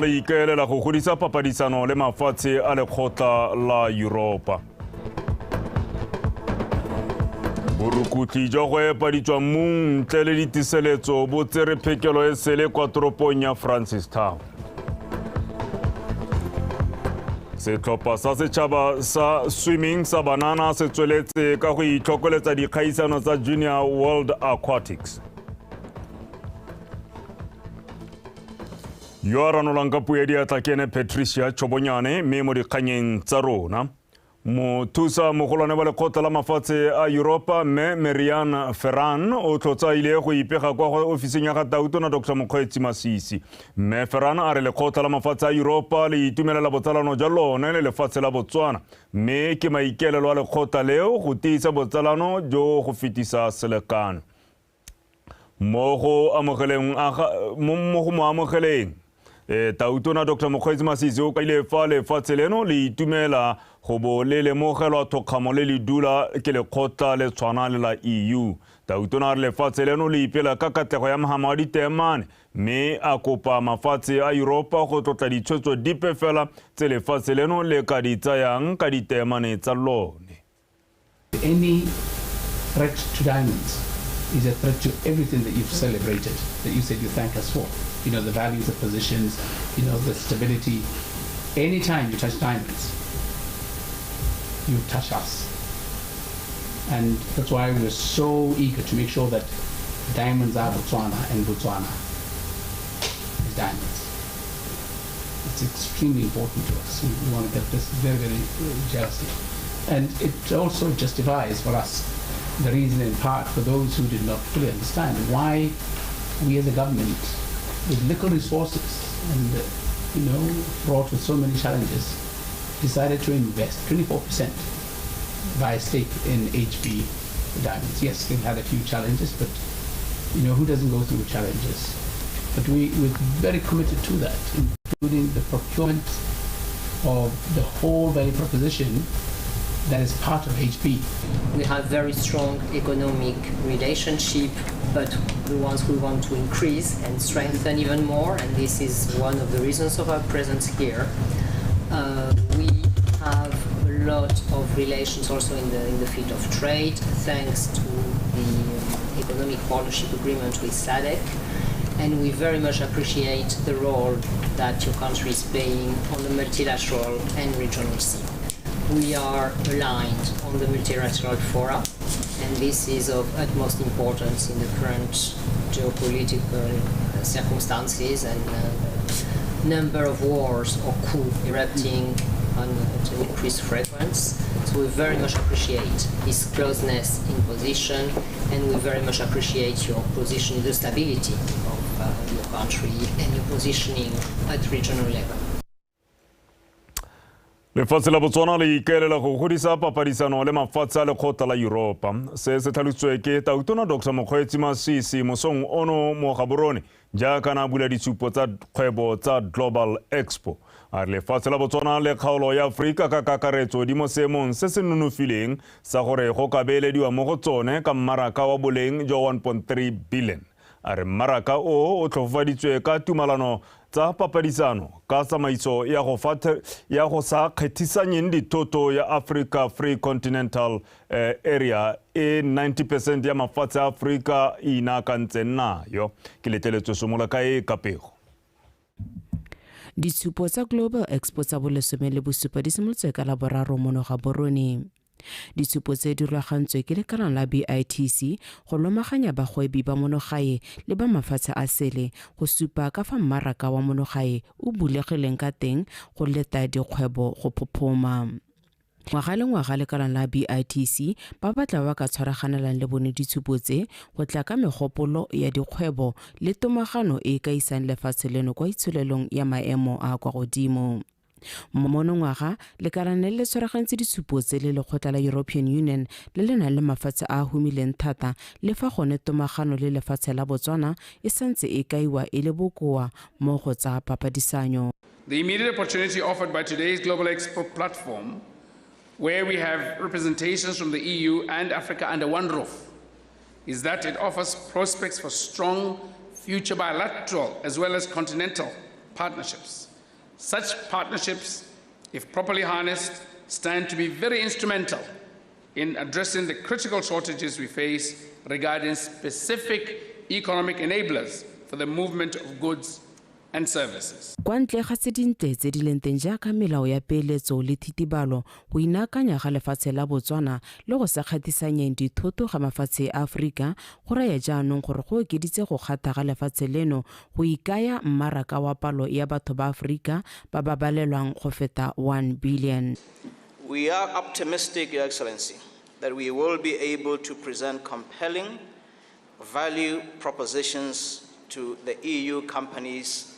Le ikaelela go godisa papadisano le mafatshe a lekgotla la Yuropa. Borukutlhi jwa go epa ditswammung ntle le diteseletso bo tsere phekelo e sele kwa toropong ya Francistown. Setlhopha sa setšhaba sa swimming sa banana se tsweletse ka go itlhokoletsa dikgaisano tsa Junior World Aquatics. Yo a ranolang ka puo ya diatla ke ene Patricia Chobonyane, mme mo dikganyeng tsa rona, mothusa mogolwane wa lekgotla la mafatshe a Yuropa mme Marianne Ferran o tlhotsa ile go ipega kwa go ofising ya ga Tautona Dr Mokgweetsi Masisi. Mme Ferran a re lekgotla la mafatshe a Yuropa le itumelela botsalano jwa lone le lefatshe la Botswana, mme ke maikaelelo a lekgotla leo go tiisa botsalano jo go fetisa selekano. Mo go amogeleng mo go mo amogeleng, Tautona Dr Mokgweetsi Masisi o kaile fa lefatshe leno le itumela go bo le lemogelwa thokgamo le le dula ke lekgotla le tshwana le la EU. Tautona a re lefatshe leno le ipela ka katlego ya mohama wa diteemane, mme a kopa mafatshe a Yuropa go tlotla ditshwetso dipe fela tse lefatshe leno le ka di tsayang ka diteemane tsa lone. Any threat to diamonds is a threat to everything that you've celebrated, that you said you thank us for. The values, the positions, the stability. Anytime you touch diamonds, you touch us. And that's why we're so eager to make sure that diamonds are Botswana and Botswana is diamonds. It's extremely important to us. We want to get this very, very jealously. And it also justifies for us the reason, in part, for those who did not fully understand why we as a government, with little resources and fraught with so many challenges, decided to invest 24% by stake in HB Diamonds. Yes, they've had a few challenges, but who doesn't go through challenges? But we're very committed to that, including the procurement of the whole value proposition that is part of HB. We have very strong economic relationship, but the ones we want to increase and strengthen even more, and this is one of the reasons of our presence here. We have a lot of relations also in the field of trade, thanks to the economic partnership agreement with SADC, and we very much appreciate the role that your country is playing on the multilateral and regional scene. We are aligned on the multilateral fora, and this is of utmost importance in the current geopolitical circumstances and number of wars or coups erupting on at an increased frequency. So we very much appreciate this closeness in position, and we very much appreciate your position, the stability of your country and your positioning at regional level. Lefatshe la Botswana le ikaelela go godisa papadisano le mafatshe a lekgotla la Yuropa. Se se tlhalositswe ke Tautona Dr Mokgweetsi Masisi mosong ono mo Gaborone jaaka na bula ditshupo tsa kgwebo tsa Global Expo. A re lefatshe la Botswana le kgaolo ya Aforika ka kakaretso di mo seemong se se nonofileng sa gore go ka beelediwa mo go tsone ka mmaraka wa boleng jwa 1.3 billion. A re mmaraka o o tlhofofaditswe ka tumalano tsa papadisano ka tsamaiso ya go sa kgethisanyeng dithoto ya Africa Free Continental Area e 90% ya mafatshe a Aforika e inaakantseng nayo. Ke letleletswe somola ka e kapego. Ditshupo tsa Global Expo tsa bo-17 di simolotswe ka Laboraro mono Gaborone. Ditshupo tse di rulagantswe ke lekalana la BITC go lomaganya bagwebi ba monogae le ba mafatshe a sele go supa ka fa mmaraka wa monogae o bulegileng ka teng go leta dikgwebo go phophoma. Ngwaga le ngwaga lekalana la BITC ba batla ba ka tshwaraganelang le bone ditshupo tse go tla ka megopolo ya dikgwebo le tomagano e e ka isang lefatshe leno kwa itsholelong ya maemo a kwa godimo. Monongwaga lekalana le le tshwaragantse ditshupo tse le lekgotla la European Union le le nang le mafatshe a a humileng thata, le fa gone tomagano le lefatshe la Botswana e santse e kaiwa e le bokoa mo go tsa papadisanyo. The immediate opportunity offered by today's Global Expo platform, where we have representations from the EU and Africa under one roof, is that it offers prospects for strong future bilateral as well as continental partnerships. Such partnerships, if properly harnessed, stand to be very instrumental in addressing the critical shortages we face regarding specific economic enablers for the movement of goods and services. Kwa ntle ga tse dintle tse di leng teng jaaka melao ya peeletso le thitibalo, go inaakanya ga lefatshe la Botswana le go sa kgathisanyeng dithoto ga mafatshe a Aforika go raya jaanong gore go okeditse go kgatha ga lefatshe leno go ikaya mmaraka wa palo ya batho ba Aforika ba ba balelwang go feta 1 billion. We are optimistic, Your Excellency, that we will be able to present compelling value propositions to the EU companies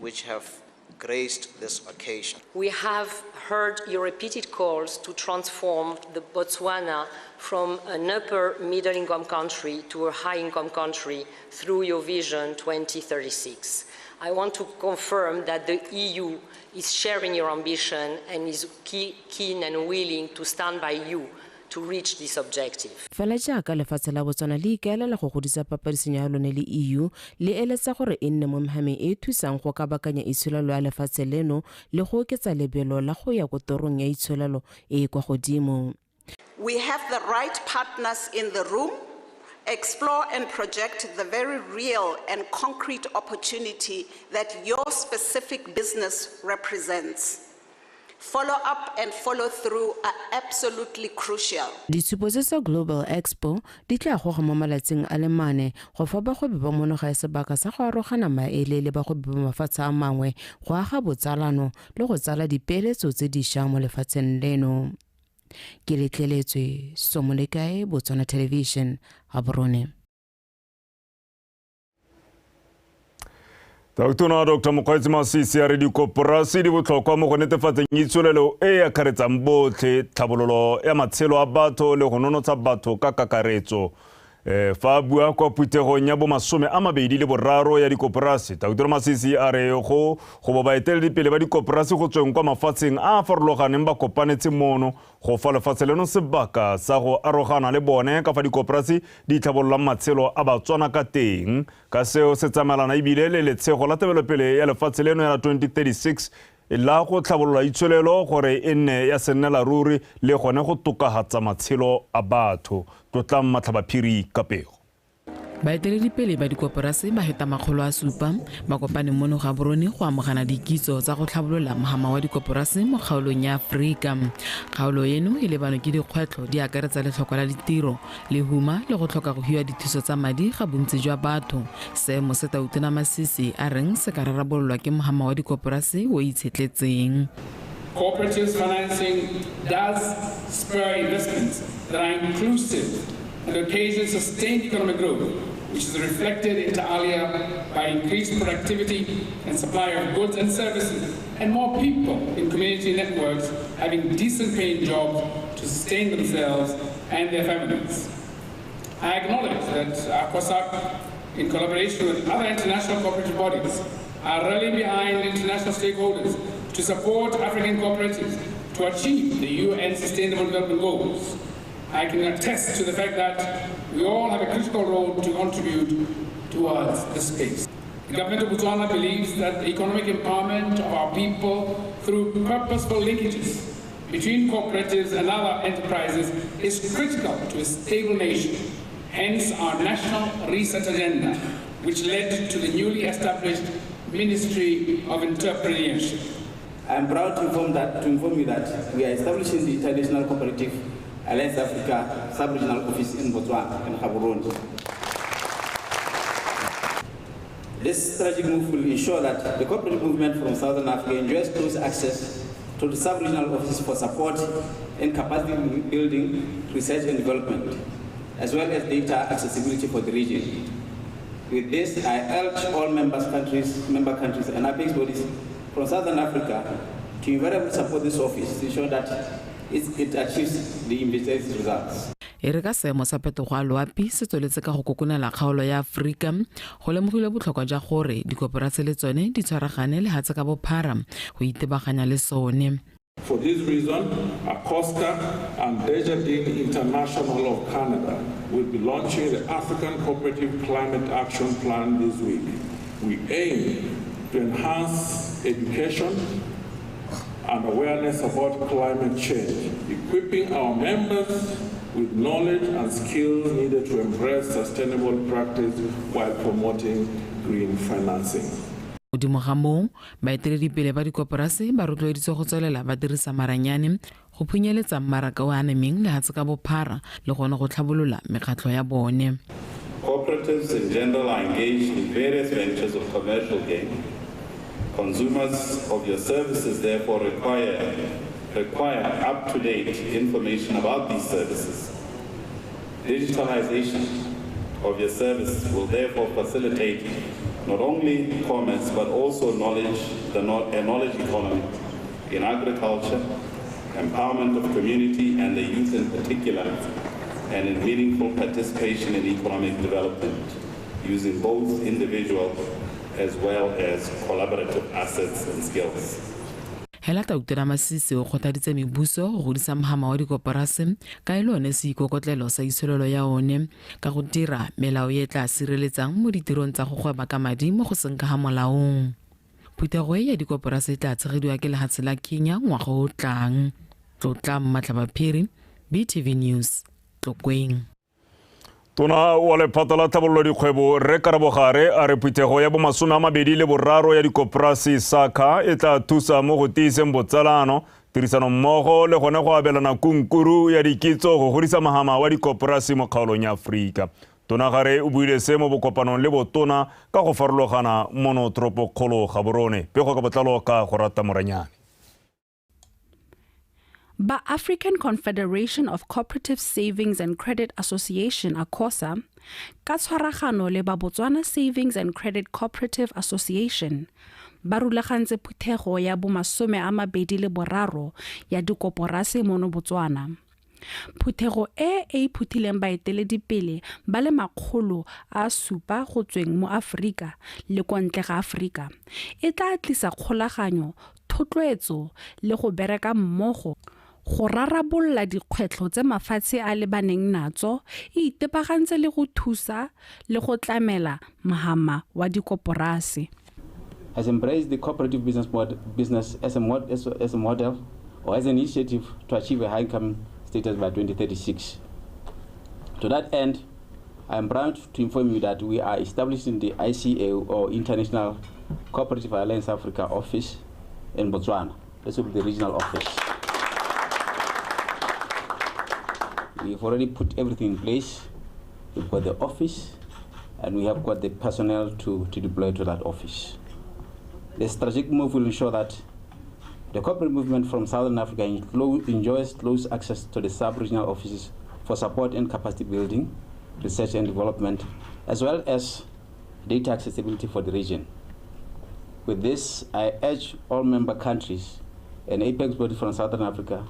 which have graced this occasion. We have heard your repeated calls to transform the Botswana from an upper middle income country to a high income country through your Vision 2036. I want to confirm that the EU is sharing your ambition and is keen and willing to stand by you to reach this objective. Fela jaaka lefatshe la Botswana le ikaelela go godisa papadisanyo ya lone le EU, le eletsa gore e nne mo mehameng e e thusang go kabakanya itsholelo ya lefatshe leno le go oketsa lebelo la go ya ko torong ya itsholelo e e kwa godimo. We have the right partners in the room. Explore and project the very real and concrete opportunity that your specific business represents. Follow up and follow through are absolutely crucial. Ditshupo tse tsa Global Expo di tla goga mo malatsing a le mane go fa bagwebi ba mono gae sebaka sa go arogana maele le bagwebi ba mafatshe a mangwe go aga botsalano le go tsala dipeeletso tse dišwa mo lefatsheng leno. Ke letleletswe Somolekae, Botswana Television, Gaborone. Tautona Dr. Mokgweetsi Masisi a re dikoporasi di botlhokwa mo go netefatseng itsholelo e e akaretsang botlhe, tlhabololo ya matshelo a batho le go nonotsha batho ka kakaretso. Fa a bua kwa phuthegong ya bomasome a mabedi le boraro ya dikoporasi, Tautona Masisi a re go bo baeteledipele ba dikoporasi go tsweng kwa mafatsheng a a farologaneng ba kopanetse mono go fa lefatshe leno sebaka sa go arogana le bone ka fa dikoporasi di tlhabololang matshelo a Batswana ka teng. Ka seo se tsamaelana ebile le letshego la tebelopele ya lefatshe leno ya 2036 la go tlhabolola itsholelo gore e nne ya sennela ruri le gone go tokafatsa matshelo a batho. Tlotlang Matlhabaphiri ka pego. Baeteledipele ba dikoporasi ba heta 700 ba kopane mono Gaborone go amogana dikitso tsa go tlhabolola mohama wa dikoporasi mo kgaolong ya Aforika. Kgaolo eno e lebanwe ke dikgwetlho di akaretsa letlhoko la ditiro, lehuma le go tlhoka go hiwa dithuso tsa madi ga bontsi jwa batho. Seemo se Tautona Masisi a reng se ka rarabololwa ke mohama wa dikoporasi o itshetletseng. Cooperatives financing does spur investments that are inclusive and occasion sustained economic growth, which is reflected inter alia by increased productivity and supply of goods and services, and more people in community networks having decent paying jobs to sustain themselves and their families. I acknowledge that ACOSAC, in collaboration with other international cooperative bodies, are rallying behind international stakeholders to support African cooperatives to achieve the UN Sustainable Development Goals. I can attest to the fact that we all have a critical role to contribute towards this space. The government of Botswana believes that the economic empowerment of our people through purposeful linkages between cooperatives and other enterprises is critical to a stable nation. Hence our national research agenda, which led to the newly established Ministry of Entrepreneurship. I am proud to inform you that we are establishing the International Cooperative Alliance Africa Sub-Regional Office in Botswana and Gaborone. This strategic move will ensure that the cooperative movement from Southern Africa enjoys close access to the sub-regional office for support in capacity building, research and development, as well as data accessibility for the region. With this, I urge all member countries and apex bodies from Southern Africa to invariably support this office to ensure that it achieves the envisaged results. E re ka seemo sa phetogo a loapi se tsweletse ka go kokonela kgaolo ya Aforika, go lemogile botlhokwa jwa gore dikoporasi le tsone di tshwaragane le lefatshe ka bophara go itebaganya le sone. For this reason, ACOSCA and Desjardins International of Canada will be launching the African Cooperative Climate Action Plan this week. We aim to enhance education and awareness about climate change, equipping our members with knowledge and skills needed to embrace sustainable practice while promoting green financing. Godimo ga moo, baeteledipele ba dikoporase ba rotloeditswe go tswelela ba dirisa maranyane go phunyeletsa mmaraka o anameng lehatshe ka bophara le gone go tlhabolola mekgatlho ya bone. Cooperatives in general are engaged in various ventures of commercial gain. Consumers of your services therefore require up-to-date information about these services. Digitalization of your service will therefore facilitate not only commerce but also knowledge, a knowledge economy in agriculture, empowerment of community and the youth in particular, and in meaningful participation in economic development using both individual as well as collaborative assets and skills. Hela Tautona Masisi o kgothaditse mebuso go godisa mohama wa dikoporase ka e le one seikokotlelo sa itsholelo ya one ka go dira melao e tla sireletsang mo ditirong tsa go gweba ka madi mo go seng ka ga molaong. Phuthego e ya dikoporase e tla tshegediwa ke lehatshe la Kenya ngwaga o tlang. Tlotla Mmatlabaphiri, BTV News, Tlokweng. Tona wa lephata la tlhabololo dikgwebo Rre Karabo Gare a re phuthego ya bo23 ya dikoporasi SACA e tla thusa mo go tiiseng botsalano, tirisanommogo le gone go abelana kunkuru ya dikitso go godisa mahama wa dikoporasi mo kgaolong ya Aforika. Tona Gare o buile se mo bokopanong le botona ka go farologana mono toropokgolo Gaborone. Pego ka botlalo ka go rata Moranyane. Ba African Confederation of Cooperative Savings and Credit Association ACOSA ka tshwaragano le ba Botswana Savings and Credit Cooperative Association ba rulagantse phuthego ya bo23 ya dikoporase mono Botswana. Phuthego e e phuthileng baeteledipele ba le 700 go tsweng mo Aforika le kwa ntle ga Aforika e tla tlisa kgolaganyo, thotloetso le go bereka mmogo go rarabolola dikgwetlho tse mafatshe a lebaneng natso, e itebagantse le go thusa le go tlamela mohama wa dikoporase. Has embraced the cooperative business as a model or as an initiative to achieve a high income status by 2036. To that end, I am proud to inform you that we are establishing the ICA or International Cooperative Alliance Africa office in Botswana. This will be the regional office. We've already put everything in place. We've got the office and we have got the personnel to deploy to that office. The strategic move will ensure that the corporate movement from Southern Africa enjoys close access to the sub-regional offices for support and capacity building, research and development, as well as data accessibility for the region. With this, I urge all member countries and apex body from Southern Africa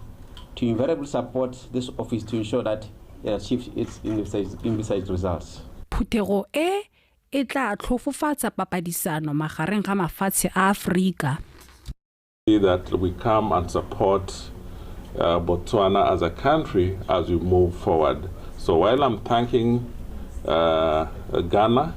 to invariably support this office to ensure that it achieves its envisaged results. Phuthego e e tla tlhofofatsa papadisano magareng ga mafatshe a Afrika. That we come and support Botswana as a country as we move forward. So while I'm thanking Ghana,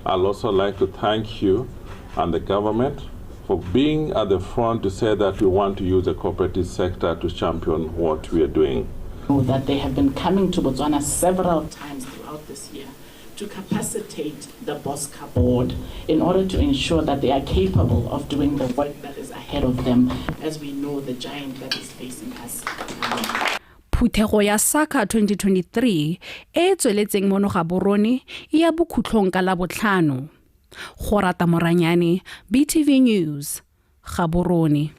I'll also like to thank you and the government for being at the front to say that we want to use the cooperative sector to champion what we are doing. That they have been coming to Botswana several times throughout this year to capacitate the BOSCA board in order to ensure that they are capable of doing the work that is ahead of them, as we know the giant that is facing us. Phuthego ya SACA 2023 e tsweletseng mono Gaborone e ya bokhutlong ka Labotlhano. Go rata Moranyane, BTV News, Gaborone.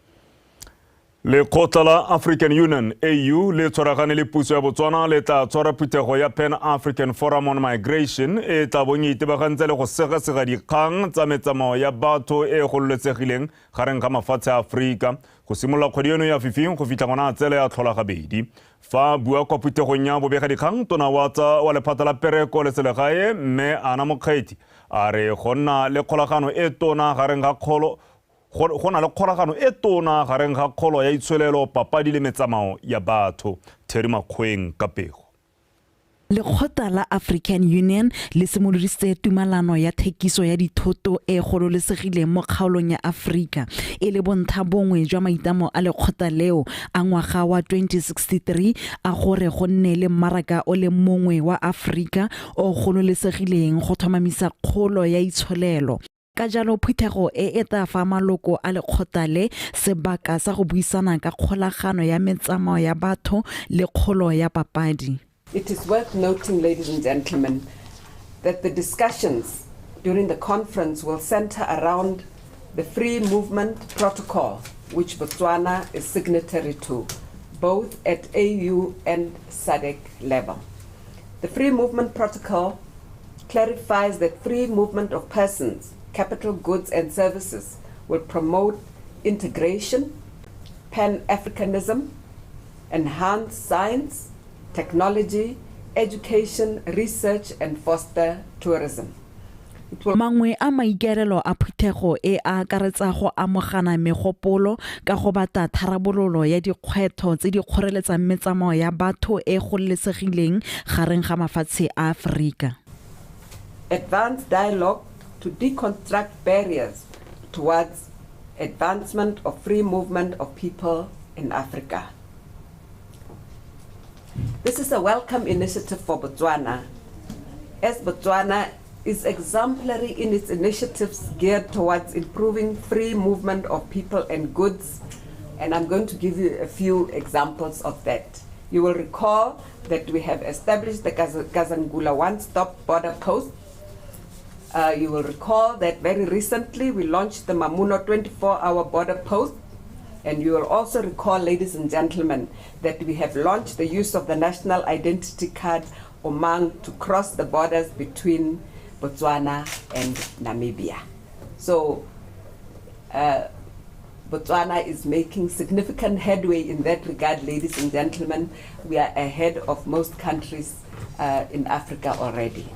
Lekgotla la African Union AU le tshwaragane le puso ya Botswana le tla tshwara phuthego ya Pan African Forum on Migration e tla bong e itebagantse le go segasega dikgang tsa metsamao ya batho e gololesegileng gareng ga mafatshe a Aforika go simolola kgwedi eno ya fifing go fitlha ngwana a tsela ya tlhola gabedi. Fa bua kwa phuthegong ya bobegadikgang, tona wa lephata la pereko le selegae mme Ana Mokgethi a re go nna le kgolagano e tona gareng ga kgolo go na le kgolagano e tona gareng ga kgolo ya itsholelo, papadi le metsamao ya batho. Theri Makgoeng ka pego. Lekgotla la African Union le simolodisitse tumalano ya thekiso ya dithoto e gololesegileng mo kgaolong ya Aforika e le bontlha bongwe jwa maitlamo a lekgotla leo a ngwaga wa 2063 a gore go nne le mmaraka o le mongwe wa Aforika o gololesegileng go tlhomamisa kgolo ya itsholelo. Ka jalo phuthego e e tla fa maloko a lekgotla le sebaka sa go buisana ka kgolagano ya metsamao ya batho le kgolo ya papadi. It is worth noting, ladies and gentlemen, that the discussions during the conference will center around the Free Movement Protocol, which Botswana is signatory to, both at AU and SADC level. The Free Movement Protocol clarifies that free movement of persons, capital goods and services will promote integration, Pan-Africanism, enhance science, technology, education, research and foster tourism. Mangwe a maikaelelo a phuthego e a akaretsa go amogana megopolo ka go batla tharabololo ya dikgwetlho tse di kgoreletsang metsamao ya batho e gololesegileng gareng ga mafatshe a Aforika. Advance dialogue to deconstruct barriers towards advancement of free movement of people in Africa. This is a welcome initiative for Botswana, as Botswana is exemplary in its initiatives geared towards improving free movement of people and goods, and I'm going to give you a few examples of that. You will recall that we have established the Kazangula One-Stop Border Post. You will recall that very recently we launched the Mamuno 24-hour border post. And you will also recall, ladies and gentlemen, that we have launched the use of the national identity card, Omang, to cross the borders between Botswana and Namibia. So Botswana is making significant headway in that regard, ladies and gentlemen. We are ahead of most countries in Africa already.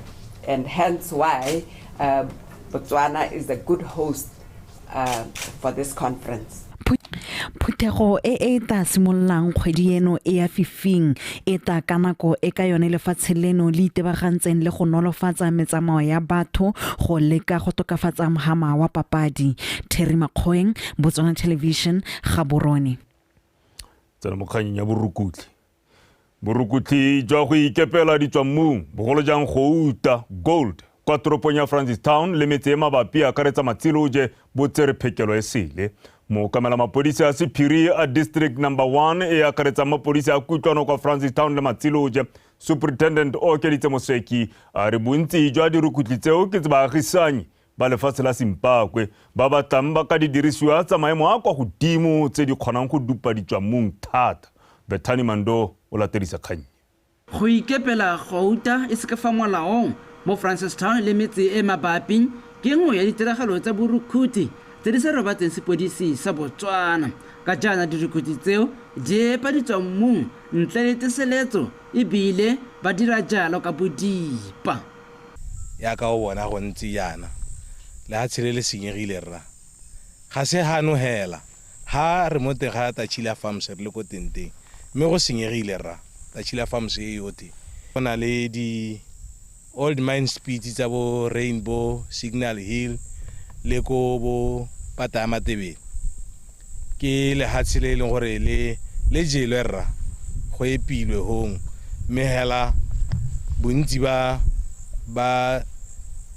And hence why Botswana is a good host for this conference. Phuthego e e tla simololang kgwedi eno e ya fifing e tla ka nako e ka yone lefatshe leno le itebagantseng le go nolofatsa metsamao ya batho go leka go tokafatsa mohama wa papadi. Terry Makgoeng, Botswana Television, Gaborone. Tsena mo kganyeng ya borukutlhi. Borukutlhi jwa go ikepela ditswammung, bogolo jang gouta, gold, kwa toropong ya Francistown le metse e mabapi akaretsa Matsiloje bo tsere phekelo e sele. Mookamela mapodisi a sephiri a District Number 1 e akaretsang mapodisi a Kutlwano kwa Francistown le Matsiloje, Superintendent Okeditse Moseki a re bontsi jwa dirukutlhi tseo ke tse baagisanyi ba lefatshe la Zimbabwe ba batlang ba ka didirisiwa tsa maemo a kwa godimo tse di kgonang go dupa ditswammung thata. Bethany Mando o latedisa kgang. Go ikepela gouta e se ka fa molaong mo Francistown le metse e mabapi ke nngwe ya ditiragalo tsa borukhuthi tse di sa robatseng sepodisi sa Botswana. Ka jaana dirukhuthi tseo di epa ditswammung ntle le teseletso ebile ba dira jalo ka bodipa. Yaka o bona go ntse jaana lehatshe le le senyegile rra, ga se hano hela ha re mo teng ga Tachila Farms re le ko teng teng, mme go senyegile rra. Tachila Farms e yotlhe go na le di old mine speeds tsa bo Rainbow, Signal Hill le ko bo Pata ya Matebele. Ke lehatshe le e leng gore le jelwe rra, go epilwe hong, mme hela bontsi ba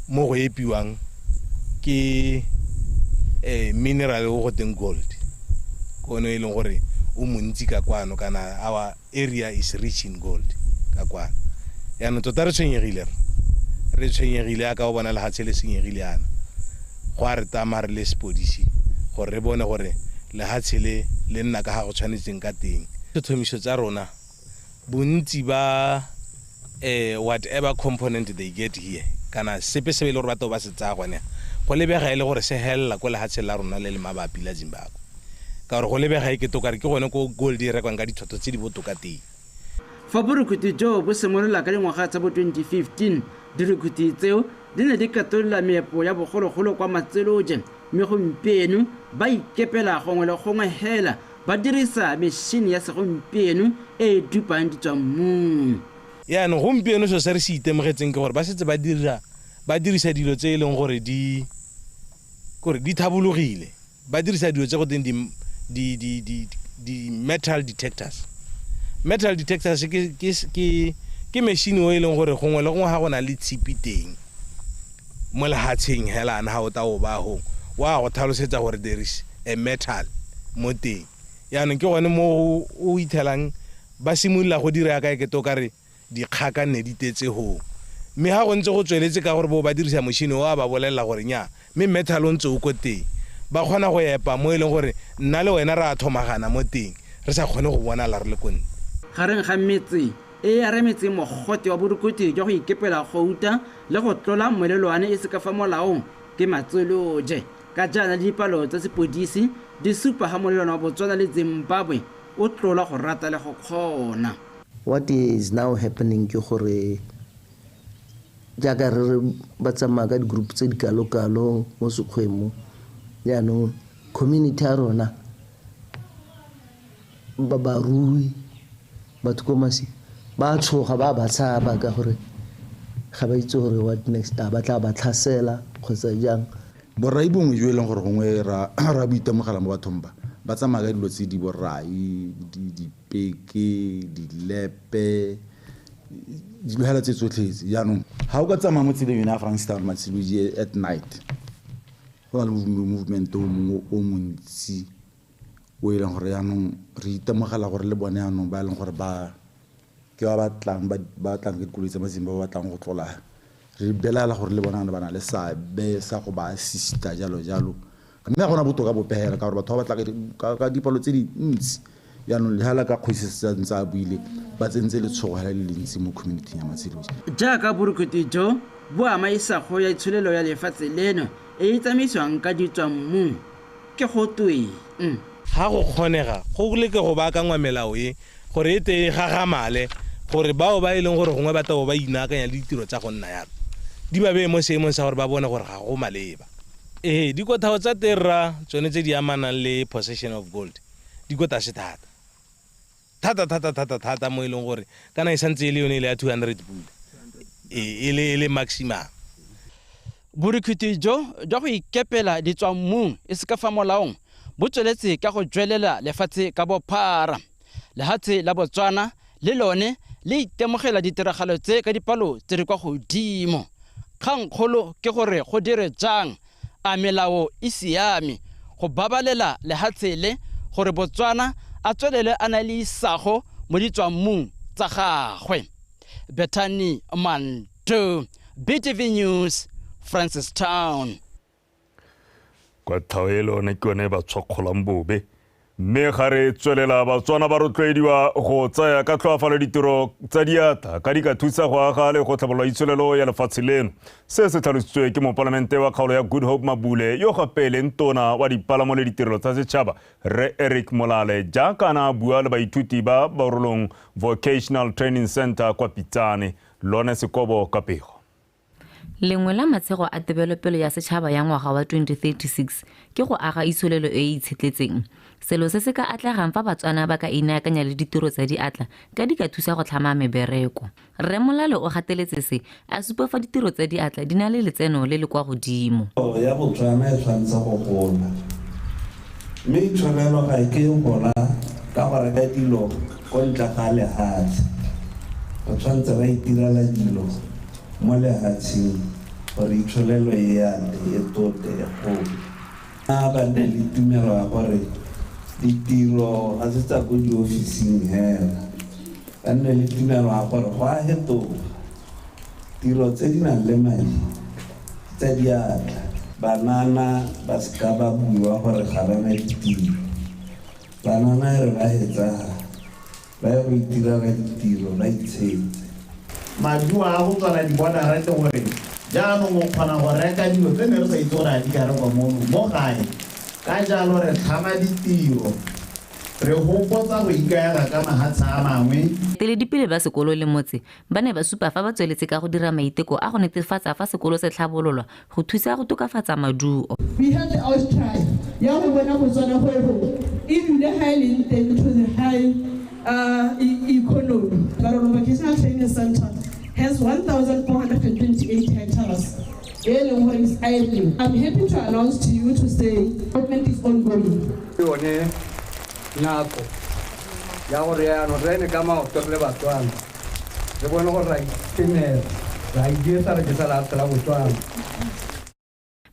mo go epiwang ke mineral o go teng gold, kono e leng gore o montsi ka kwano, kana our area is rich in gold ka kwano. Yaanong tota re tshwenyegile, re tshwenyegile yaka o bona lehatshe le senyegile yana, go a re tama re le sepodisi gore re bone gore lehatshe le le nna ka ga go tshwanetseng ka teng. Tlhotlhomiso tsa rona bontsi ba whatever component they get here, kana sepe se e le gore batho ba se tsaya gone, go lebega e le gore se helela ko lehatsheng la rona le le mabapi la Zimbabwe, ka gore go lebega e ke toka re ke gone ko gold e rekwang ka ditlhwatlhwa tse di botoka teng. Fa borukhuthi jo bo simolola ka dingwaga tsa bo 2015, dirukhuthi tseo di ne di katolola meepo ya bogologolo kwa Matsiloje, mme gompieno ba ikepela gongwe le gongwe hela ba dirisa metšhini ya segompieno e e dupang ditswammung. Yaanong gompieno so se re se itemogetseng ke gore ba setse ba dirisa dilo tse e leng gore di thabologile. Ba dirisa dilo tse go teng di metal detectors. Metal detectors ke machine o e leng gore gongwe le gongwe ga go na le tshipi teng mo lehatsheng hela na ha o ta o ba hong wa go tlhalosetsa gore there is a metal mo teng. Yaanong ke gone mo o ithelang ba simolola go dira ka ekete o ka re dikgaka ne di tetse hong. Mme ha go ntse go tsweletse ka gore bo ba dirisa machine o a ba bolelela gore nya mme metal o ntse o ko teng, ba kgona go epa mo e leng gore nna le wena re a thomagana mo teng re sa kgone go bonala re le ko ntle. Gareng ga metse e e aremetseng mogote wa borukuthi jwa go ikepela gouta le go tlola molelwane e se ka fa molaong ke Matsiloje. Ka jaana dipalo tsa sepodisi di supa ga molelwane wa Botswana le Zimbabwe o tlola go rata le go kgona. What is now happening ke gore jaaka re ba tsamaya ka di-group tse di kalo-kalo mo sekgweng mo, jaanong community ya rona ba barui batho ko masi ba tshoga ba tshaba ka gore ga ba itse gore what next, a ba tla ba tlhasela kgotsa jang. Borai bongwe jo e leng gore gongwe ra boitemogela mo bathong ba tsamaya ka dilo tse di borai, dipeke, dilepe, dilo hela tse tsotlhe tse. Jaanong ga o ka tsamaya mo tseleng yone ya Francistown Matsiloje at night, go na le movement o mongwe o montsi o e leng gore jaanong re itemogela gore le bone jaanong ba e leng gore ba ke ba batlang ba tlang ka dikoloi tsa Mazimba ba batlang go tlola, re belaela gore le bona ba na le seabe sa go ba assista jalo jalo. Mme ga gona botoka bopegela ka gore batho ba batla ka dipalo tse dintsi. Jaanong le hela ka kgosi se ntse a buile ba tsentse letshogo hela le lentsi mo community ya Matsiloje. Jaaka borukuthi jo bo ama isago ya itsholelo ya lefatshe leno e e tsamaisiwang ka ditswammung ke go tweng. Ga go kgonega go leke go baakangwa melao e gore e te e gagamale gore bao ba e leng gore gongwe ba tabo ba inaakanya le ditiro tsa go nna yalo di ba beye mo seemong sa gore ba bone gore ga go maleba. Ee, dikothao tsa terra tsone tse di amanang le possession of gold di ko tlase thata thata thata thata thata mo e leng gore kana e santse e le yone e le ya 200 pula e le maximum. Borukuthi jo jwa go ikepela ditswammung e se ka fa molaong bo tsweletse ka go jwelela lefatshe ka bophara. Lehatshe la Botswana le lone le itemogela ditiragalo tse ka dipalo tse di kwa godimo. Kgangkgolo ke gore go dire jang a melao e siame go babalela lehatshe le gore Botswana a tswelele a na le isago mo ditswammung tsa gagwe. Bethany Manto, BTV News, Francistown. Kwa tlhao e le one ke yone ba tshwakgolang bobe. Mme ga re tswelela Batswana ba rotloediwa go tsaya ka tlhoafalo ditiro tsa diatla ka di ka thusa go aga le go tlhabolola itsholelo ya lefatshe leno. Se se tlhalositswe ke mopalamente wa kgaolo ya Good Hope Mabule yo gape leng tona wa dipalamo le ditirelo tsa setšhaba Rre Eric Molale jaaka a ne a bua le baithuti ba Barolong Vocational Training Center kwa Pitsane. Lone Sekobo ka pego. Lengwe la matshego a tebelopele ya setšhaba ya ngwaga wa 2036 ke go aga itsholelo e e itshetletseng. Selo se se ka atlegang fa Batswana ba ka inaakanya le ditiro tsa diatla ka di ka thusa go tlhama mebereko. Rre Molale o gateletse se a supa fa ditiro tsa diatla di na le letseno le le kwa godimo. Ya Botswana e tshwanetse go gola, mme itsholelo ga e ke e gola ka go reka dilo ko ntle ga lehatshe. Re tshwanetse ra itirela dilo mo lehatsheng gore itsholelo e ate e tote e gole. A ba nne le tumelo ya gore ditiro ga se tsa ko diofising hela, ba nne le tumelo ya gore go a fetoga. Tiro tse di nang le madi tsa diatla, banana ba seka ba bua gore ga ba na ditiro. Banana e re ba hetsa ba ye go itirela ditiro ba itshetse. Maduo a go tswala di-border ke gore jaanong o kgona go reka dilo tse ne re sa itse gore a di ka rekwa mono mo gae. Ka jalo re tlhama ditiro, re gopotsa go ikaega ka mahatshe a mangwe. Eteledipele ba sekolo le motse ba ne ba supa fa ba tsweletse ka go dira maiteko a go netefatsa fa sekolo se tlhabololwa go thusa go tokafatsa maduo. We had the outcry ya go bona Botswana gore e dule ha e leng teng to the high economy. Barolong Vocational Training Business Center has 1,428 hectares. E leng gore is idle. I'm happy to announce to you to say development is ongoing. Yone nako ya gore yaanong re eme ka maoto re le Batswana, re bone gore ra itemela, ra idietsa re ke sa lefatshe la Botswana.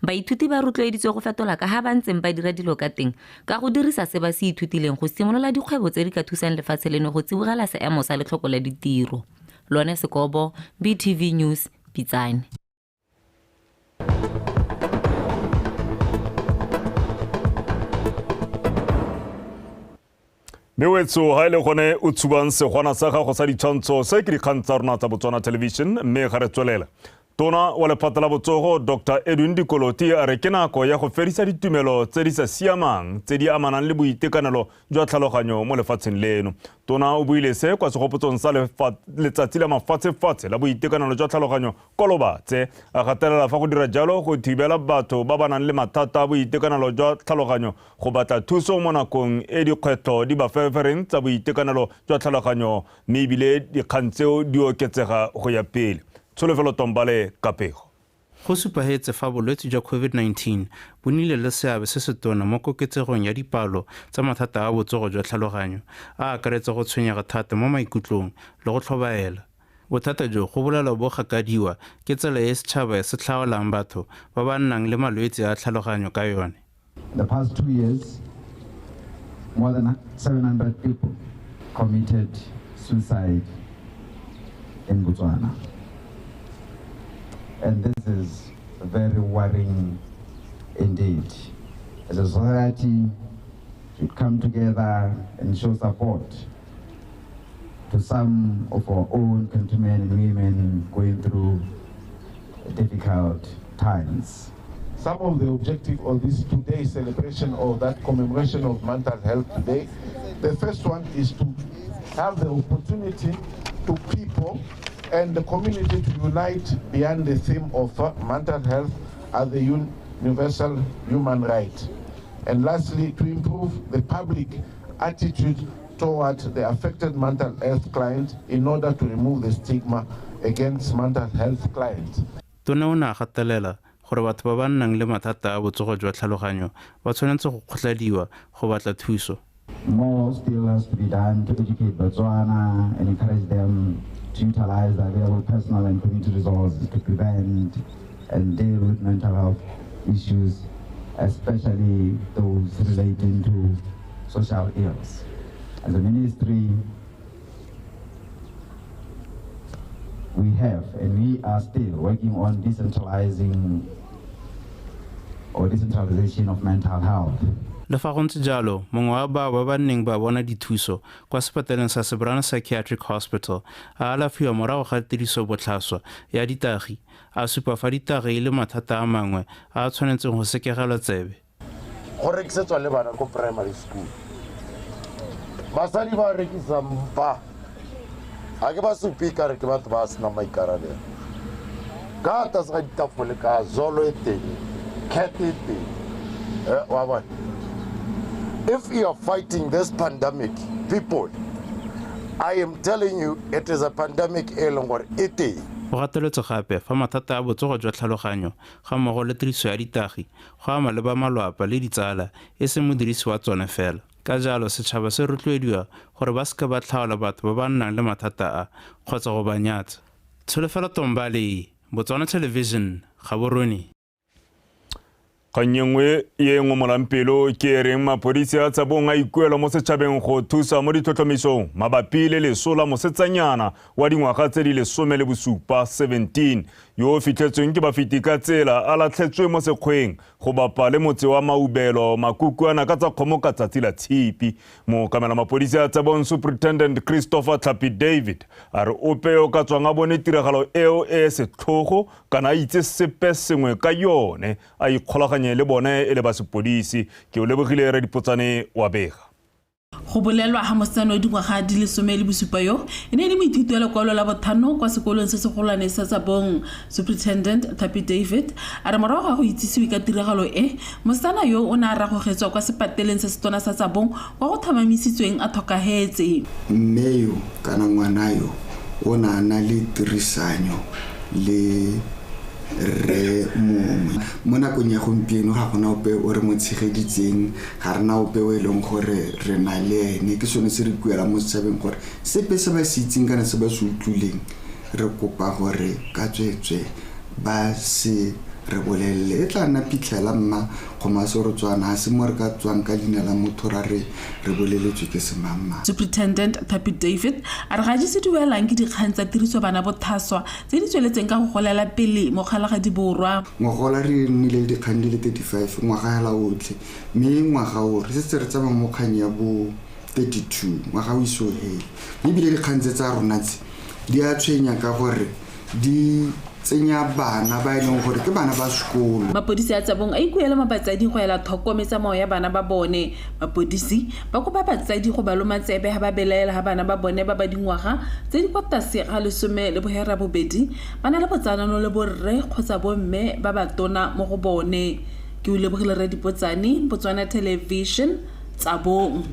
Baithuti ba rotloeditswe go fetola ka ha ba ntseng ba dira dilo ka teng ka go dirisa se ba se ithutileng go simolola dikgwebo tse di ka thusang lefatshe leno go tsibogela seemo sa letlhoko la ditiro. Lone Sekobo, BTV News, Pitsane. Mme wetso ga e le gone o tshubang segwana sa gago sa ditshwantsho se ke dikgang tsa rona tsa Botswana Television, mme ga re tswelela. Tona wa lephata la botsogo Dr. Edwin Dikoloti a re ke nako ya go fedisa ditumelo tse di sa siamang tse di amanang le boitekanelo jwa tlhaloganyo mo lefatsheng leno. Tona o buile se kwa segopotsong sa letsatsi la mafatshefatshe la boitekanelo jwa tlhaloganyo kwa Lobatse, a gatelela fa go dira jalo go thibela batho ba ba nang le mathata a boitekanelo jwa tlhaloganyo go batla thuso mo nakong e dikgwetlho di ba fefereng tsa boitekanelo jwa tlhaloganyo, mme ebile dikgang tseo di oketsega go ya pele. Tsholofelo Tombale ka pego. Go supagetse fa bolwetse jwa COVID-19 bo nnile le seabe se se tona mo koketsegong ya dipalo tsa mathata a botsogo jwa tlhaloganyo, a akaretsa go tshwenyega thata mo maikutlong le go tlhobaela. Bothata jo go bolelwa bo gakadiwa ke tsela e setšhaba se tlhaolang batho ba ba nnang le malwetse a tlhaloganyo ka yone. The past 2 years, more than 700 people committed suicide in Botswana. And this is very worrying indeed. As a society, we should come together and show support to some of our own countrymen and women going through difficult times. Some of the objective of this today's celebration or that commemoration of mental health today, the first one is to have the opportunity to people and the community to unite behind the theme of mental health as a universal human right. And lastly, to improve the public attitude toward the affected mental health client in order to remove the stigma against mental health clients. Tona o ne a gatelela gore batho ba ba nnang le mathata a botsogo jwa tlhaloganyo ba tshwanetse go kgotlhadiwa go batla thuso. More still has to be done to educate Botswana and encourage them to utilize the available personal and community resources to prevent and deal with mental health issues, especially those relating to social ills. As a ministry, we have and we are still working on decentralizing or decentralization of mental health. Le fa go ntse jalo, mongwe wa bao ba ba nneng ba bona dithuso kwa sepetleleng sa Sebrana Psychiatric Hospital a alafiwa morago ga tiriso botlhaswa ya ditagi, a supa fa ditagi e le mathata a mangwe a a tshwanetseng go sekegelwa tsebe. Go rekisetswa le bana ko primary school. Basadi ba rekisang ba ga ke ba supe ka re ke batho ba senang maikarabelo. Ka tlase ga ditafole ka zolo e teng, cat e teng. Wa bona. If you are fighting this pandemic, people, I am telling you, it is a pandemic e leng gore e teng. Go gateletswe gape fa mathata a botsogo jwa tlhaloganyo ga mmogo le tiriso ya ditagi go ama le ba malwapa le ditsala e seng modirisi wa tsone fela. Ka jalo setšhaba se rotloediwa gore ba seka ba tlhaola batho ba ba nnang le mathata a kgotsa go ba nyatsa. Tsholofelo Tombale, Botswana Television, Gaborone. Kgang e nngwe e ngomolang pelo ke e reng mapodisi a Tsabong a ikuela mo setšhabeng go thusa mo ditlhotlhomisong mabapi le leso la mosetsanyana wa dingwaga tse di 17 17 yo o fitlhetsweng ke bafeti ka tsela a latlhetswe mo sekgweng go bapa le motse wa Maubelo Makukuana ka tsa kgomo ka tsatsi la Tshipi. Mookamela mapodisi a Tsabong Superintendent Christopher Tlhapi David a re ope yo ka tswang a bone tiragalo eo e setlhogo kana a itse sepe sengwe ka yone a ikgolaganye le bone e le ba sepodisi. Ke o lebogile re Dipotsane wa bega. Go bolelwa ga mosetsana wa dingwaga di le 17 yo e ne e le moithuti wa lekwalo la bothano kwa sekolong se segolwane sa Tsabong. Superintendent Tlhapi David a re morago ga go itsisiwe ka tiragalo e, mosetsana yo o ne a ragogetswa kwa sepateleng se setona sa Tsabong kwa go tlhomamisitsweng a tlhokahetse. Mme yo kana ngwana yo o ne a na le tirisanyo le rre mongwe. Mo nakong ya gompieno ga gona ope o re mo tshegeditseng, ga rena ope o e leng gore re na le ene. Ke sone se re ikuelang mo setšhabeng gore sepe se ba se itseng kana se ba se utlwileng, re kopa gore ka tsweetswe ba se re bolelele. E tla nna phitlhela mma kgomo a serotswana, ga se mo re ka tswang ka leina la motho ra re re boleletswe ke semangmang. Superintendent Thapi David a re ga di se duelang ke dikgang tsa tiriso bana bothaswa tse di tsweletseng ka go golela pele mo Kgalagadi Borwa. Ngogola re nnile le dikgang di le 35 ngwaga hela otlhe, mme ngwaga o re setse re tsamaya mo kgang ya bo 32, ngwaga o ise o hele. Mme ebile dikgang tse tsa rona tse di a tshwenya ka gore di tsenya bana ba e leng gore ke bana ba sekolo. Mapodisi a Tsabong a ikuela mo batsading go ela tlhoko metsamao ya bana ba bone. Mapodisi ba kopa batsadi go ba loma tsebe ha ba belaela ha bana ba bone ba ba dingwaga tse di kwa tlase ga 18 ba na le botsalano le borre kgotsa bomme ba ba tona mo go bone. Ke o lebogile Radipotsane, Botswana Television, Tsabong.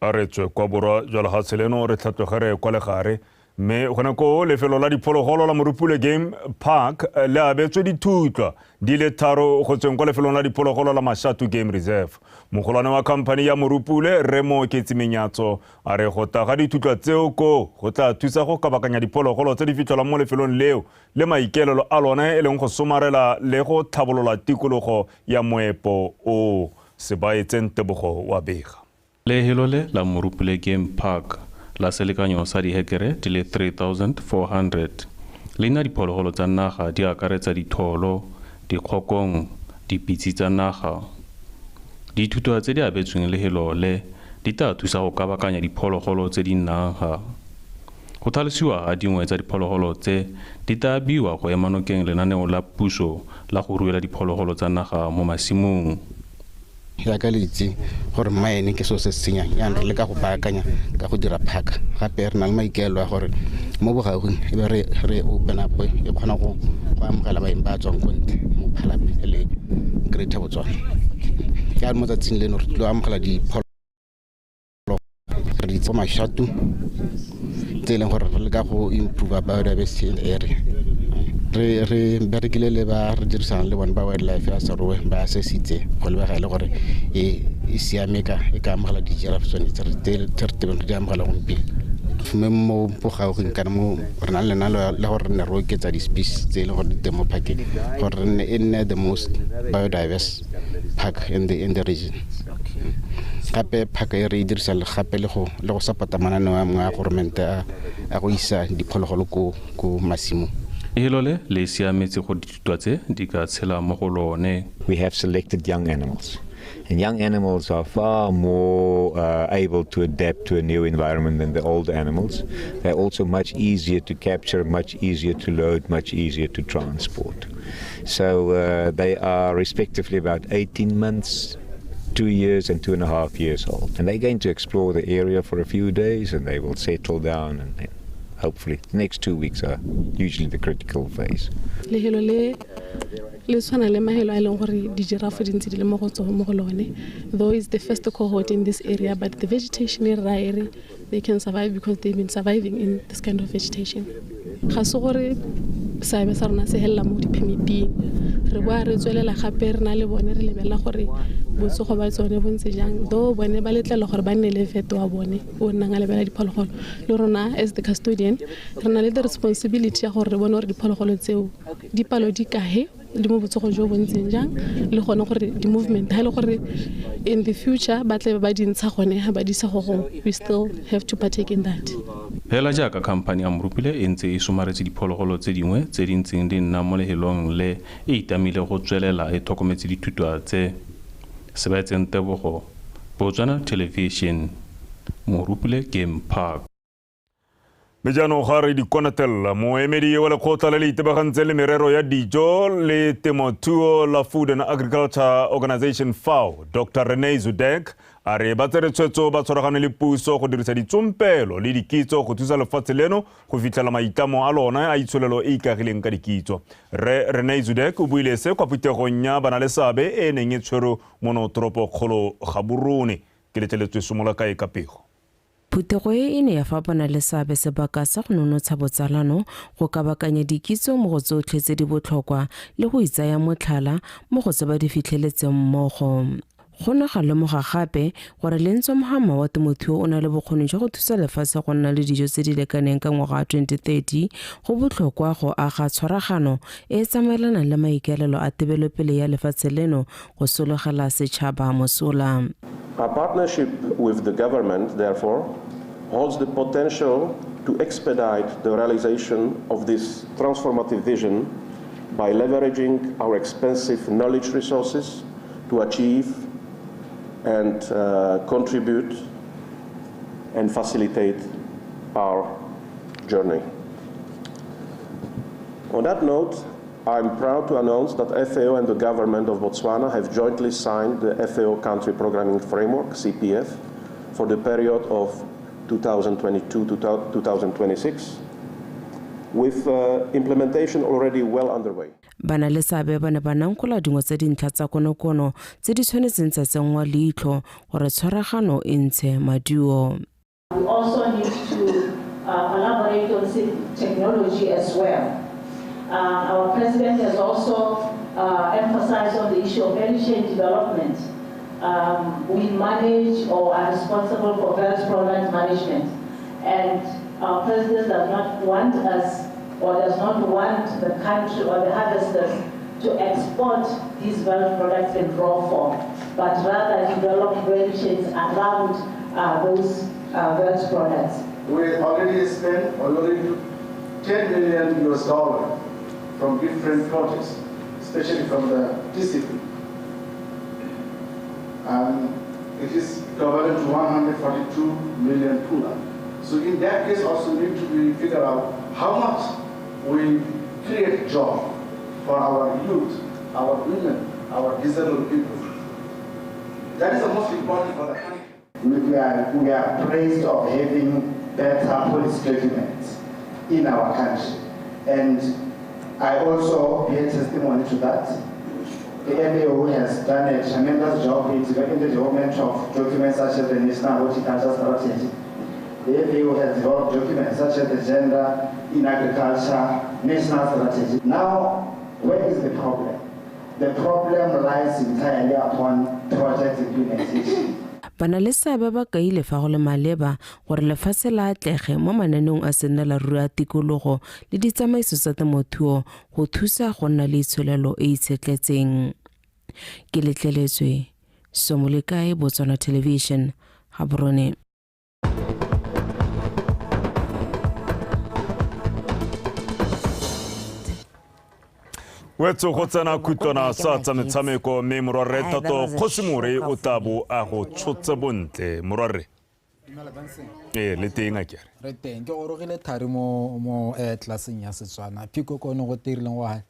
A re tswe kwa borwa jwa lehatshe leno re tlhatloge re kwa legare, mme gone koo lefelo la diphologolo la Morupule Game Park le abetswe dithutlwa di le 3 go tsweng kwa lefelong la diphologolo la Mashatu Game Reserve. Mogolwane wa khamphani ya Morupule, Rre Mooketsi Menyatso, a re go tla ga dithutlwa tseo koo go tla thusa go kabakanya diphologolo tse di fitlhelwang mo lefelong leo le maikaelelo a lone e leng go somarela le go tlhabolola tikologo ya moepo o. Sebaetseng Tebogo wa bega. Lehelo le la Morupule Game Park la selekanyo sa dihekere di le 3400 le nna diphologolo tsa naga di akaretsa ditholo, dikgokong, dipitse tsa naga. Dithutwa tse di abetsweng lehelo le di tla thusa go kabakanya diphologolo tse di nnang ga. Go tlhalosiwa ga dingwe tsa diphologolo tse di tla abiwa go ema nokeng lenaneo la puso la go ruela diphologolo tsa naga mo masimong. Jaaka le itse gore mine ke selo se se senyang, jaanong re leka go baakanya ka go dira park. Gape re na le maikaelelo a gore mo bogaufing e be re open up e kgona go amogela baeng ba tswang ko ntle mo Palapye le Greater Botswana. Jaanong mo tsatsing leno re tlile go amogela diphologolo re di tsa Mashatu tse e leng gore re leka go improve biodiversity in the area. Re berekile le ba re dirisanang le bone ba wildlife ya Serowe, ba assessitse go lebega e le gore e siame e ka amogela di-giraffe tsone tse re tebeng re di amogela gompieno. Mme mo bogaufing kana mo re nang le lenaneo la gore re nne re oketsa di-species tse e leng gore di teng mo parkeng gore re nne e nne the most biodiverse park in the region. Gape park e re e dirisa gape le go support-a mananeo a mangwe a goromente a go isa diphologolo ko masimong. Lehelo le le siametse gore dithutwa tse di ka tshela mo go lone. We have selected young animals. And young animals are far more able to adapt to a new environment than the old animals. They're also much easier to capture, much easier to load, much easier to transport. So they are respectively about 18 months, 2 years and 2.5 years old. And they're going to explore the area for a few days and they will settle down, and then hopefully the next 2 weeks are usually the critical phase. Lehelo le le tshwana le mahelo a e leng gore di-giraffe di ntse di le mo go tsone mo go lone. Though it's the first cohort in this area, but the vegetation e ra e re they can survive because they've been surviving in this kind of vegetation. Ga se gore seabe sa rona se helela mo di-permiting. Re boa re tswelela gape re na le bone re lebelela gore botsogo ba tsone bo ntse jang. Though bone ba letlela gore ba nne le vet wa bone o nnang a lebelela diphologolo. Le rona as the custodian re na le the responsibility ya gore re bone gore diphologolo tseo di palo di kae le mo botsogo jo bo ntseng jang, le gone gore di-movement ha e le gore in the future ba tlabe ba di ntsha gone ha ba di isa go gongwe, we still have to partake in that. Hela jaaka khamphani ya Morupule e ntse e somaretse diphologolo tse dingwe tse di ntseng di nna mo lehelong le e itamile go tswelela e tlhokometse dithutwa tse. Sebaetseng Tebogo, Botswana Television, Morupule Game Park. Mme jaanong ga re dikonatella, moemedi wa lekgotla le le itebagantseng le merero ya dijo le temothuo la Food and Agriculture Organization FAO, Dr. Renee Zudek, a re ba tsere tshwetso ba tshwaragane le puso go dirisa ditsompelo le dikitso go thusa lefatshe leno go fitlhela maitlamo a lona a itsholelo e ikagileng ka dikitso. Rre Renee Zudek o buile se kwa phuthegong ya banaleseabe e neng e tshwerwe mono toropokgolo Gaborone. Ke letleletswe somola kae ka pego. Phuthego e e ne ya fa banaleseabe sebaka sa go nonotsha botsalano, go kabakanya dikitso mo go tsotlhe tse di botlhokwa le go itsaya motlhala mo go tse ba di fitlheletseng mmogo. Go ne ga lemoga gape gore le ntswa mohama wa temothuo o na le bokgoni jwa go thusa lefatshe go nna le dijo tse di lekaneng ka ngwaga wa 2030, go botlhokwa go aga tshwaragano e e tsamaelanang le maikaelelo a tebelopele ya lefatshe leno go sologela setšhaba mosola. A partnership with the government, therefore, holds the potential to expedite the realization of this transformative vision by leveraging our expensive knowledge resources to achieve and contribute and facilitate our journey. On that note, I'm proud to announce that FAO and the government of Botswana have jointly signed the FAO Country Programming Framework, CPF, for the period of 2022 to 2026, with implementation already well underway. Bana le seabe ba ne ba nankola dingwe tsa dintlha tsa konokono tse di tshwanetseng tsa tsenngwa leitlho gore tshwaragano e ntshe maduo. We also need to collaborate on technology as well. Our president has also emphasized on the issue of value chain development. We manage or are responsible for various product management, and our president does not want us or does not want the country or the harvesters to export these value products in raw form, but rather develop value chains around those various products. We already spent $10 million from different projects, especially from the TCP. And it is equivalent to 142 million pula. So in that case also need to be figured out how much we create job for our youth, our women, our disabled people. That is the most important for the country. We are praised of having better policy documents in our country. And I also bear testimony to that. The FAO has done a tremendous job in the development of documents such as the National Horticulture Strategy. The FAO has developed documents such as the Gender in Agriculture National Strategy. Now, where is the problem? The problem lies entirely upon project implementation. Bana le seabe ba kaile fa go le maleba gore lefatshe la atlege mo mananeong a sennelaruri a tikologo le ditsamaiso tsa temothuo go thusa go nna le itsholelo e e itshetletseng. Ke letleletswe Somolekae, Botswana Television, Gaborone. Wetso go tsena khutlwana sa tsa metshameko mme morwarre Thato Kgosimore o tla bo a go tshotse bontle. Morwarre ee le teng a kere re teng ke gorogile thari mo tlelaseng ya Setswana phikoko ne go tirileng wa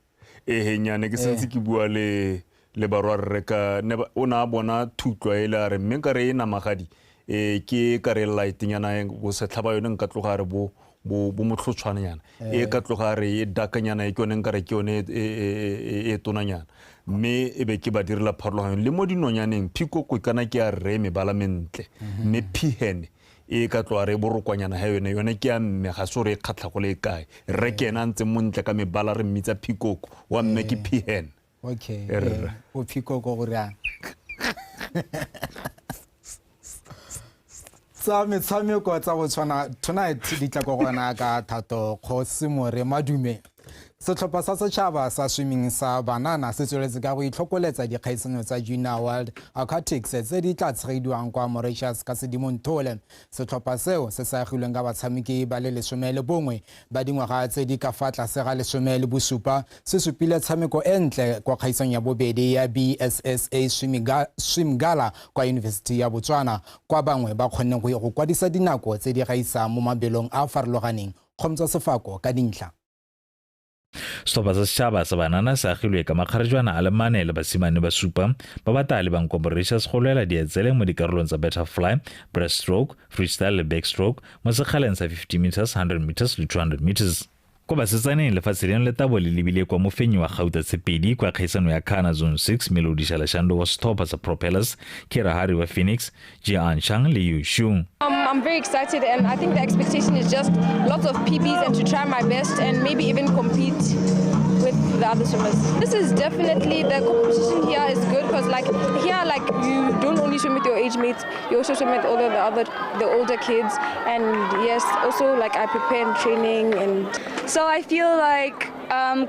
ee nyane ke sentse ke bua le barwarre ka o ne a bona thutlwa e le a re mme nkare e namagadi ke kare lightnyana bo setlhaba yone nka tloga re bo motlhotshwananyana e ka tloga re e dakanyana e ke yone nkare ke yone e tonanyana mme e be ke ba direla pharologanyo le mo dinonyaneng phikoko kana ke ya rre mebala mentle mme phihene e ka tloga re borokwanyana ha yone yone ke ya mme ga se gore e kgatlha go le kae rre ke ena a ntseng montle ka mebala re mmitsa phikoko wa mme ke phihene. Okay, o phikoko gore yang tsa metshameko tsa Botswana tonight di tla ko gona ka Thato Kgosimore Madume. Setlhopha sa setšhaba sa swimming sa banana se tsweletse ka go itlhokoletsa dikgaisano tsa Junior World Aquatics tse di tla tshegediwang kwa Mauritius ka Sedimonthole. Setlhopha seo se sa agilweng ka batshameki ba le 11 ba dingwaga tse di ka fa tlase ga 17 se supile tshameko e ntle kwa kgaisano ya bobedi ya BSSA Swim Gala kwa University ya Botswana, kwa bangwe ba kgonneng go kwadisa dinako tse di gaisang mo mabelong a a farologaneng. Kgomtsa Sefako ka dintlha. Setlhopha sa setšhaba sa banana se agilwe ka makgarejwana a le mane le basimane ba supa ba ba tla lebang kwa Mauritius go lwela dietsele mo dikarolong tsa butterfly, breaststroke, freestyle le backstroke mo sekgaleng sa 50 meters, 100 meters le 200 meters. Kwa basetsaneng lefatshe leno le tabo le lebile kwa mofenyi wa gauta tshepedi kwa kgaisano ya Kana Zone 6 Melody Shalashando wa setlhopha sa Propellers, Kira Hari wa Phoenix, Jian Chang le Yu Shung. I'm very excited, and I think the expectation is just lots of PBs and to try my best and maybe even compete with the other swimmers. This is definitely, the competition here is good because like here, like you don't only swim with your age mates, you also swim with all of the older kids, and yes, also like I prepare in training. And so I feel like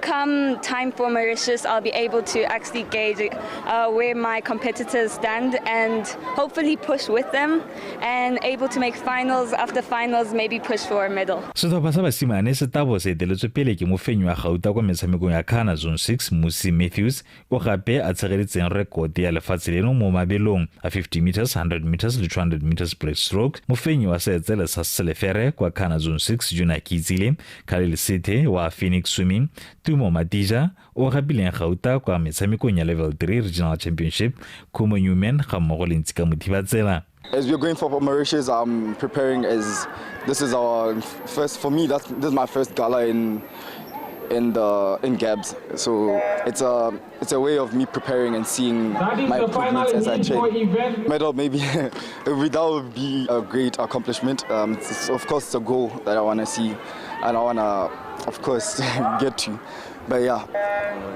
come time for Mauritius, I'll be able to actually gauge where my competitors stand and hopefully push with them and able to make finals after finals, maybe push for a medal. Setlhopha sa basimane se tabo se eteletswe pele ke mofenyi wa gauta kwa metshamekong ya Kana Zone 6 Musi Matthews, o gape a tshegeditseng rekote ya lefatshe leno mo mabelong a 50 meters, 100 meters le 200 meters breaststroke. Mofenyi wa seetsele sa selefere kwa Kana Zone 6 Junior Kitsile, Khalil Sethe wa Phoenix Swimming, Tumo Matija o gapileng gauta kwa metshamekong ya Level 3 Regional Championship, Khumo Newman ga mmogo le Ntsika Mothibatsela. As we're going for Mauritius, I'm preparing as this is our first, for me, this is my first gala in GABS. So it's a way of me preparing and seeing my improvements as I train. Medal, maybe, that would be a great accomplishment. Of course, it's a goal that I want to see and I want to, of course, get to. But yeah.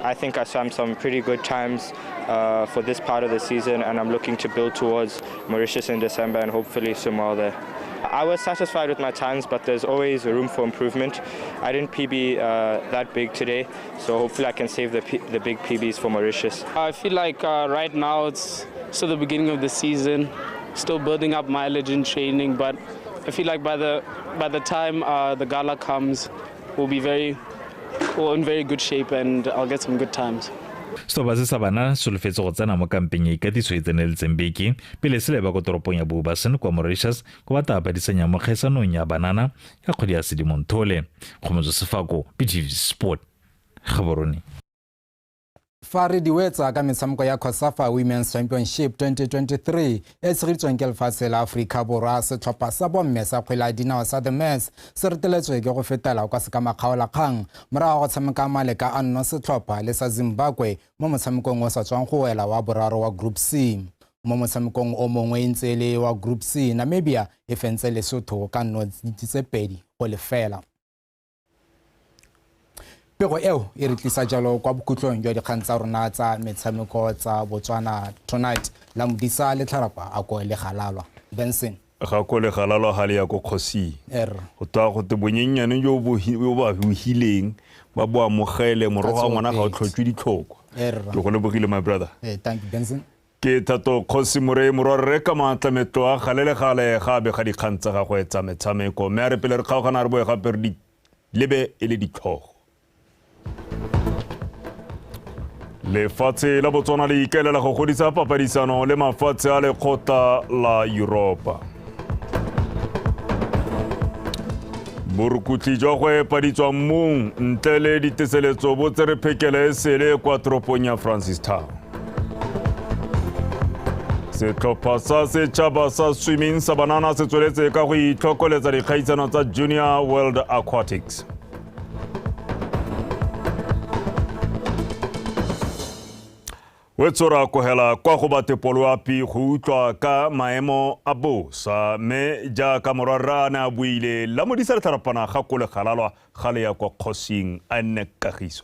I think I swam some pretty good times for this part of the season, and I'm looking to build towards Mauritius in December and hopefully swim well there. I was satisfied with my times, but there's always room for improvement. I didn't PB that big today, so hopefully I can save the big PBs for Mauritius. I feel like right now it's still the beginning of the season, still building up mileage and training, but I feel like by the time the gala comes, we'll be in very good shape and I'll get some good times. Setlhopha se sa bana solofetse go tsena mo kampeng ya ikatiso e tseneletseng beke pele se leba ko toropong ya Boubasen kwa Mauritius ko ba tla padisanya mo kgaisanong ya banana ya kgwedi ya Sedimonthole. Kgomotso Sefako, BTV Sport, Gaborone. Fa re di wetsa ka metshameko ya COSAFA Women's Championship 2023 e tshegeditsweng ke lefatshe la Aforika Borwa, setlhopha sa bomme sa kgwele ya dinao sa The Mets se reteletswe ke go fetela kwa sekamakgaolakgang morago go tshameka maleka a nno setlhopha le sa Zimbabwe mo motshamekong o sa tswang go wela wa boraro wa Group C. Mo motshamekong o mongwe e ntse le wa Group C, Namibia e fentse Lesotho ka 0-2. Pego eo e re tlisa jalo kwa bokhutlong jwa dikgang tsa rona tsa metshameko tsa Botswana Tonight. La Modisa le Tlharapa a ko le galalwa. Benson. Ga ko le galalwa ga le ya ko kgosing. Go twa go te bonyenyane jo bo ba buhileng ba bo amogele morogo wa ngwana ga o tlhotswe ditlhoko. Ke go lebogile my brother. Thank you Benson. Ke Thato Kgosi Morei morwarre ka maatlametlo a gale le gale ga bega dikgang tsa gagwe tsa metshameko, mme a re pele re kgaogana re boe gape re di lebe e le ditlhogo. Lefatshe la Botswana le ikaelela go godisa papadisano le mafatshe a lekgotla la Yuropa. Borukutlhi jwa go epa ditswammung ntle le diteseletso bo tsere phekele e sele kwa toropong ya Francistown. Setlhopha sa setšhaba sa swimming sa banana se tsweletse ka go itlhokoletsa dikgaisano tsa Junior World Aquatics. Wetsora kogela kwa go batepoloapi go utlwa ka maemo a bosa, mme jaaka morwarra a ne a buile la Modisa le Tlharapana ga ko le galalwa ga le ya kwa kgosing a nne kagiso.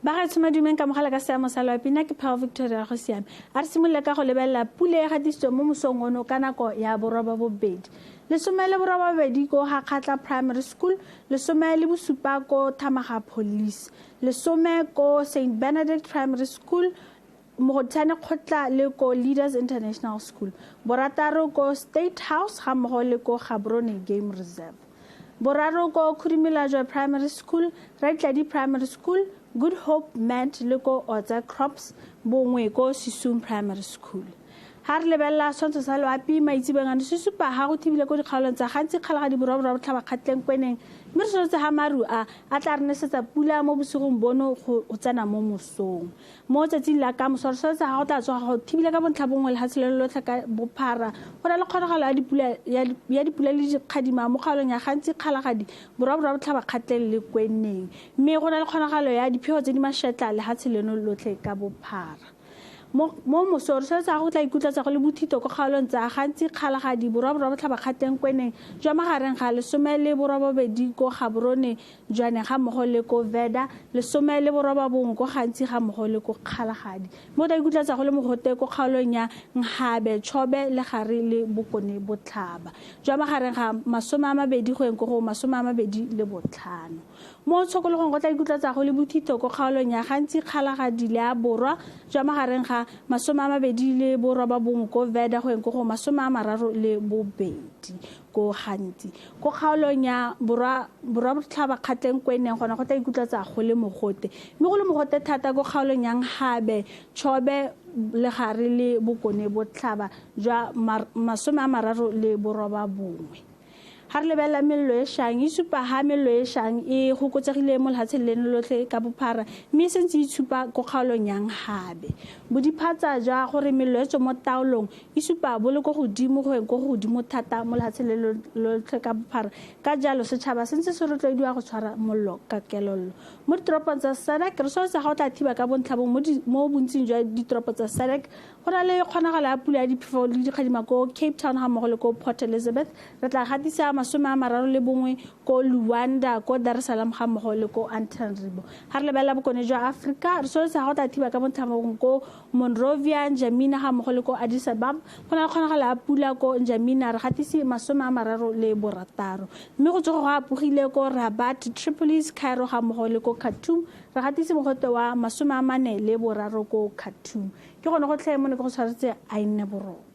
Ba gaetsho madumeng ka mogala ka seemo sa loapi, nna ke Power Victoria go siame. A re simolola ka go lebelela pula e gatisitsweng mo mosong ono ka nako ya 8:30. 18 ko Gakgatla Primary School, 17 ko Thamaga Police, 10 ko St Benedict Primary School, Mogotsane Kgotla le ko Leaders International School, 6 ko State House ga mmogo le ko Gaborone Game Reserve, 3 ko Khudumilajwe Primary School, Raitladi Primary School, Good Hope Mat le ko Otsa Crops, 1 ko Sisung Primary School. Ga re lebelela setshwantsho sa loapi maitsebeng ano se supa ga go thibile ko dikgaolong tsa Gantsi, Kgalagadi, Borwa, Borwa Botlhaba, Kgatleng, Kweneng, mme re soletse ga maru a a tla re nesetsa pula mo bosigong bono go tsena mo mosong. Mo tsatsing la ka moso re soletse ga go tla tsoga go thibile ka bontlha bongwe lefatshe le lotlhe ka bophara. Go na le kgonagalo ya dipula le dikgadima mo kgaolong ya Gantsi, Kgalagadi, Borwa, Borwa Botlhaba, Kgatleng le Kweneng, mme go na le kgonagalo ya diphego tse di mašetla lefatshe leno lotlhe ka bophara. Mo moso re soletse ga go tla ikutlwatsa go le bothito ko kgaolong tsa Gantsi, Kgalagadi, Borwa, Borwa Botlhaba, Kgatleng, Kweneng jwa magareng ga 18 ko Gaborone, Jwaneng ga mmogo le ko Veda, 19 ko Gantsi ga mmogo le ko Kgalagadi. Mo tla ikutlwatsa go le mogote ko kgaolong ya Nhabe, Chobe, Legare le Bokone Botlhaba jwa magareng ga 20 go yeng ko go 25. Mo tshokologong go tla ikutlwatsa go le bothito ko kgaolong ya Gantsi, Kgalagadi le a Borwa jwa magareng ga 29 ko Veda go yeng ko go 32 ko Gantsi. Ko kgaolong ya Borwa Botlhaba, Kgatleng, Kweneng gona go tla ikutlwatsa go le mogote, mme go le mogote thata ko kgaolong ya Nhabe, Chobe, Legare le Bokone Botlhaba jwa 39. Ga re lebelela mello e šang e supa ga mello e šang e gokotsegile mo lefatsheng leno lotlhe ka bophara, mme e sentse e tshupa ko kgaolong ya Nhabe. Bodiphatsa jwa gore mello e tswe mo taolong e supa bo le ko godimo go yeng ko godimo thata mo lefatsheng leno lotlhe ka bophara. Ka jalo setšhaba se ntse se rotloediwa go tshwara mollo ka kelello. Mo ditoropong tsa SADC re soletse ga o tla thiba ka bontlhabong mo bontsing jwa ditoropo tsa SADC. Go na le kgonagalo ya pula ya diphefo le dikgadima ko Cape Town ga mmogo le ko Port Elizabeth. Re tla gatisa 31 ko Luanda, ko Dar es Salaam ga mmogo le ko Antananarivo. Ga re lebelela bokone jwa Afrika re soletse ga go tla thiba ka bontlhabong ko Monrovia, N'Djamena ga mmogo le ko Addis Ababa. Go na le kgonagalo ya pula ko N'Djamena, re gatise 36. Mme go tsoga go apogile ko Rabat, Tripolis, Cairo ga mmogo le ko Khartoum, re gatise mogote wa 43 ko Khartoum. Ke gone go tlhe mo ne ke go tshwaretse a nne boroko.